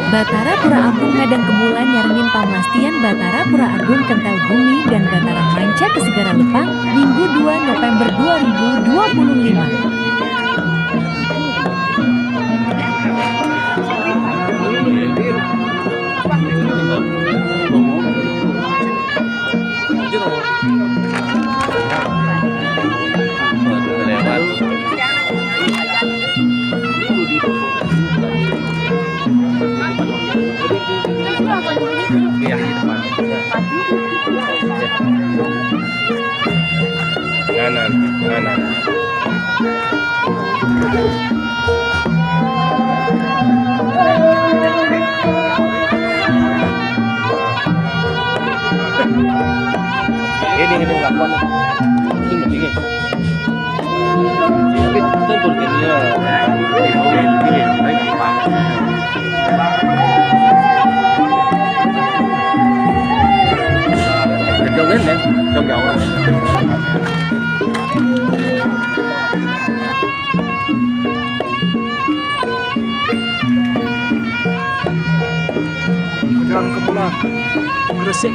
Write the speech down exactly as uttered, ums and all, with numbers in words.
Batara Pura Agung ngadangkebulan nyarengin pamlastian Batara Pura Agung Kental Gumi dan Batara Manca ka Segara Lepang, Minggu dua November dua ribu dua puluh lima. Nganan, nganan. Ini, ini lakon. Ini, ini. Tapi itu turunnya. Ini, ini. Baik, Pak. Jauh kan, ya? Jauh, jauh. Pegang kepala. Gresik.